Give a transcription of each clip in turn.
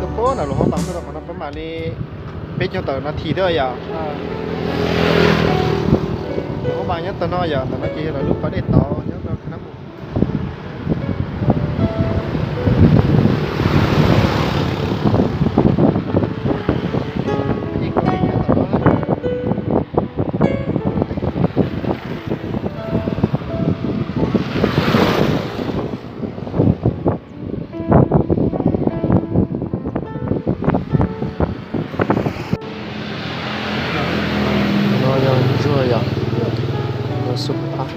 Tuaj puag nram Luam Phab Npas tuaj rau qhov no peb mam li peb caug tawm no thim thiab yom. Luam Phab Npas nyob tag no yom, ntawm no ces yog lawv lub pas dej tod nyob rau Kha Nab Mus. No yog ntsuag yom, no xub pab.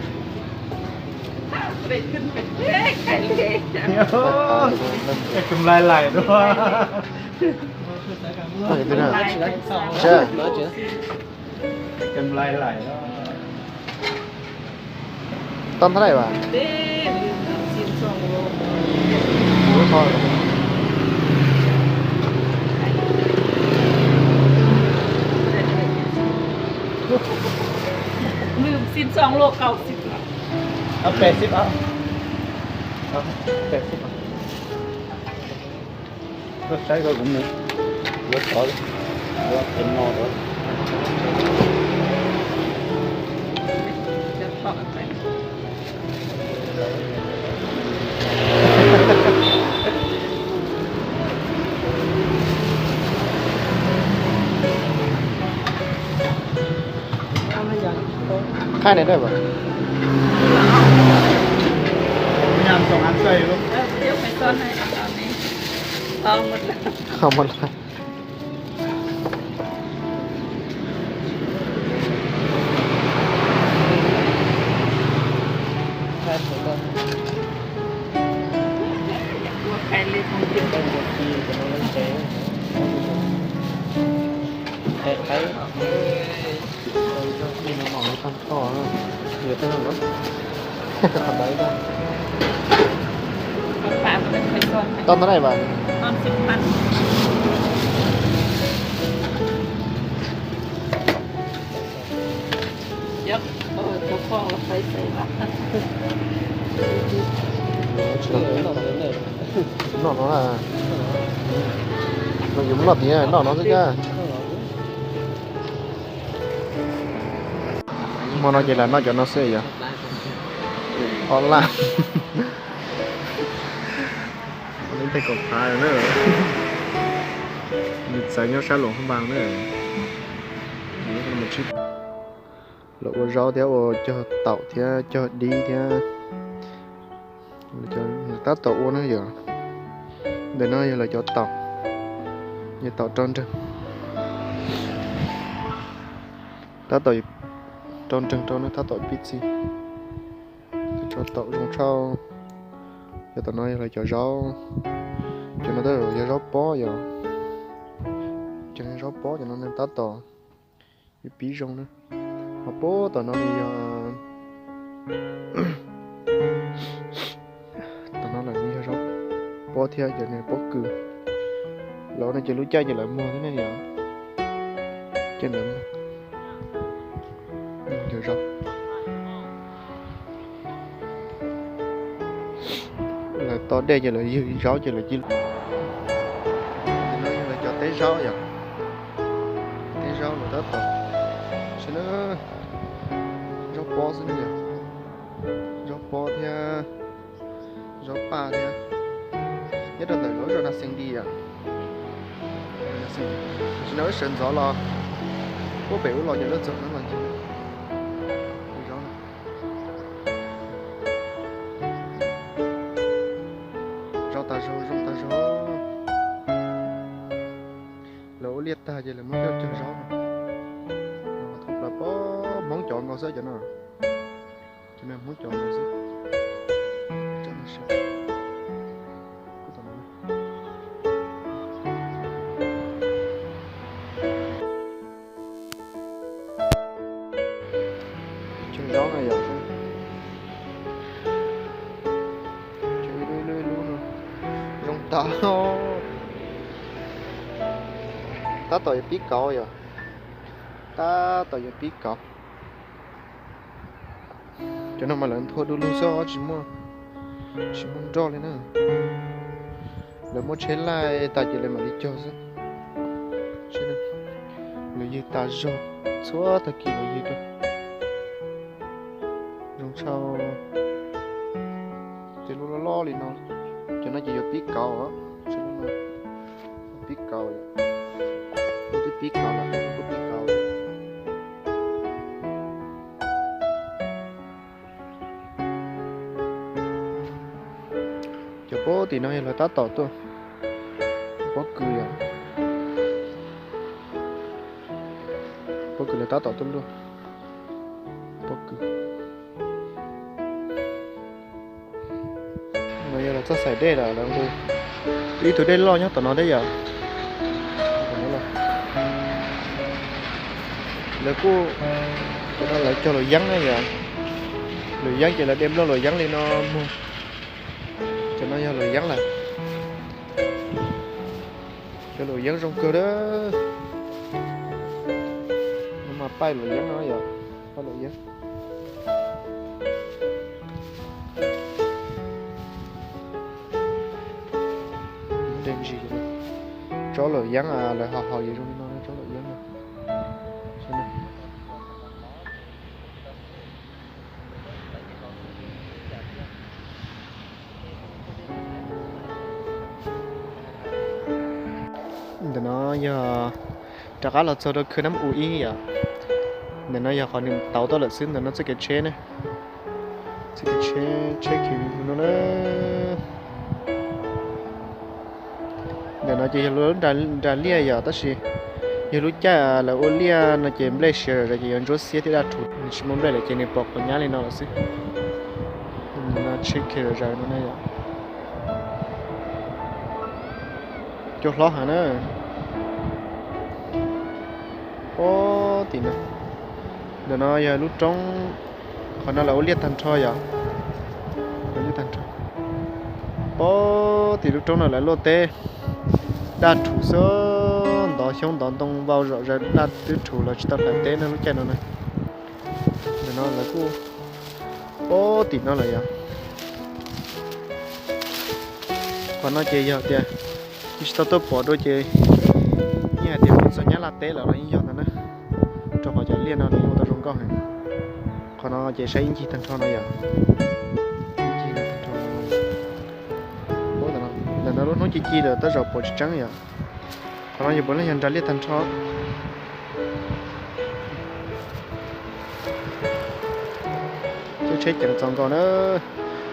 Tus mlai laim dua. Tus mlai laim. Tau ntau lawm vas? Peb xib, peb xib. Koj saib koj kuv mus, yuav tod, yuav pem no rau. Khai này đây mà. Không một lần. Tau ntau lawm vas? Noj no na. No yus muab noj tid, noj no xwb kab. Hmo no ces lam noj cov no xwb yog. Ob laj. Ib teg kaum phav na. Nws txawv nyob sab Luam Phab Npas na. Lawv ua zaub thiab ua cog taum thiab cog dib thiab. Tab tom ua na yog. Ntawm no yog lawv cov taum, yog taum rau nreeg. Tab tom rau nreeg rau na, tab tom pib txi. Cov taum zoo tshaj. Yog tom no yog lawv cov zaub, cov no tab tom yog zaub pob yog. Cov zaub pob cov no tab tom pib zoo na. Ho puag tom no yog, tom no los nws yog zaub pob thiab, cov no pob kws. Lawv no ces lub caij ces lawv muag thiab ne yom. Ces lawv muag, yog zaub. Lawv to dej ces lawv ywg zaub ces lawv cia li. Lawv cov teb zaub yom, teb zaub lawv tab tom, saib na, zaub pob xwb ne yom, zaub pob thiab zaub paj thiab. Nyob rau ntawm lub zos Na Xees Dis yom, tam sim no wb sawv ntxov los, puab pem ub los ces lub txog no los ncig zaub no. Zaub tas zog, zoo tas zog. Lawv ua liaj tag ces lawv muab coj cog zaub no. Thoob plaws pob Hmoob cov nkaus xwb cov no. Cov no Hmoob cov nkaus xwb. Cog zaub no yom, cog ib lub ib lub ib lub no, zoo tas. Tab tom yuav pib kauv yom, tab tom yuav pib kauv. Cov no mas lawv nthua du lug xwb, tsis muaj, tsis muaj nroj li na. Lawv muab tsheb laij tas ces lawv mam li cog xwb. Lawv ywg tas zog, txhua tag kis lawv ywg rau. Zoo tshaj, tej lub loj loj li no, cov no ces yuav pib kauv, pib kauv, twb pib kauv lawm, kuj pib kauv. Cov pob tim no yog lawv tab tom tuaj, pob kws yom, pob kws lawv tab tom tuaj luaj, pob kws. No yog lawv txoj xaim dej lawm, lawv nqus ib tug dej loj nyob tom no thiab yom. Lawv kuj, cov no lawv cog luam yeeb na yom, luam yeeb ces lawv de nplooj luam yeeb li no muag. Cov no yog luam yeeb lawm. Cov luam yeeb zoo kawg a. No mas paib luam yeeb no yom, paib luam yeeb. Tsob luam yeeb lawv ho haus zoo li no, tsob luam yeeb no. Ntawm no yog rov qab los txog rau khw Nab U ib yom. Ntawm no yog qhov nws tauv tuaj lawm xwb, ntawm no txoj kev tsheb ne, txoj kev tsheb, tsheb khiav no na. Ntawm no ces yog lub nra liaj yom, tab sis yog lub caij lawv ua liaj no ces nplej siav zom zaws ces yuav ntsuab xiab thiab daj rhuv, nws tsis muaj nplej lawm ces nws pom quav nyab li no lawm xwb. No tsheb khiav zom zaws no na yom. Cua hlob heev na. Pob tim no, ntawm no yog lub roob, qhov no lawv ua liaj tag nrho yom. Pob tim lub roob no lawv luaj teb daj rhuv xwb, ntov xyoob ntov ntoo vau zom zaws, daj twb rhuv los tsis tau hlais teb na lub caij no na. Ntawm no lawv kuj pob tim no lawm yom. Qhov no ces yog tias tsis tau tuaj pom dua ces yeej hais tias mus txog Nyab Laj teb lawm los yeej yog ntawd na, rau qhov cov liaj no nws ua tau zoo nkauj heev. Qhov no ces saib ib ncig tag nrho no yom. Ntawm no lub hnub ci ci lawm tab zaum pom tsis tseeb yom. Qhov no yog puav leej yog nra liaj tag nrho. Lub tsheb ceev txaus nkaus na.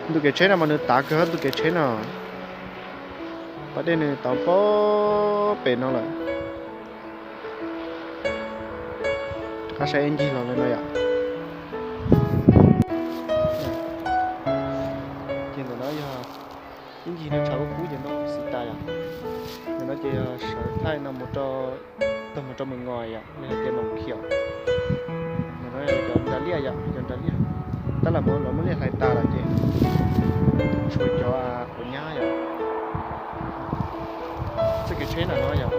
Ntu kev tsheb no mas nws tav kawg ntu kev tsheb no. Pas dej nws tauv pob pem no lawm. Rov qab saib ib ncig los li no yom. Ces ntawm no yog ib ncig no tshav kub kub ces ntoo xis tas yom. Ntawm no ces yog sawv thaij no mus rau, tag mus rau Mes Ngos yom, los yog tias Noom Khiaum. Ntawm no yog cov nra liaj yom, cov nra liaj. Tab lam mus lawv muab liaj hlais tas lawm ces tshuav cov quav nyab yom. Txoj Kev tsheb ntawm no yog,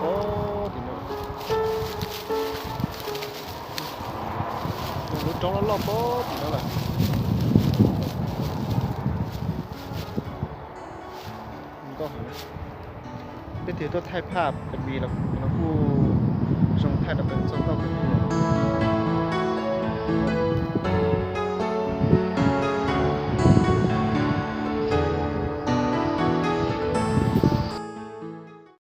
o, tim no, lub roob loj loj pob tim no lawm. Nkauj heev. Leej twg tuaj thaij phaj pes mis los no kuj zoo thaij rau peb txoj nkauj kawg nkaus.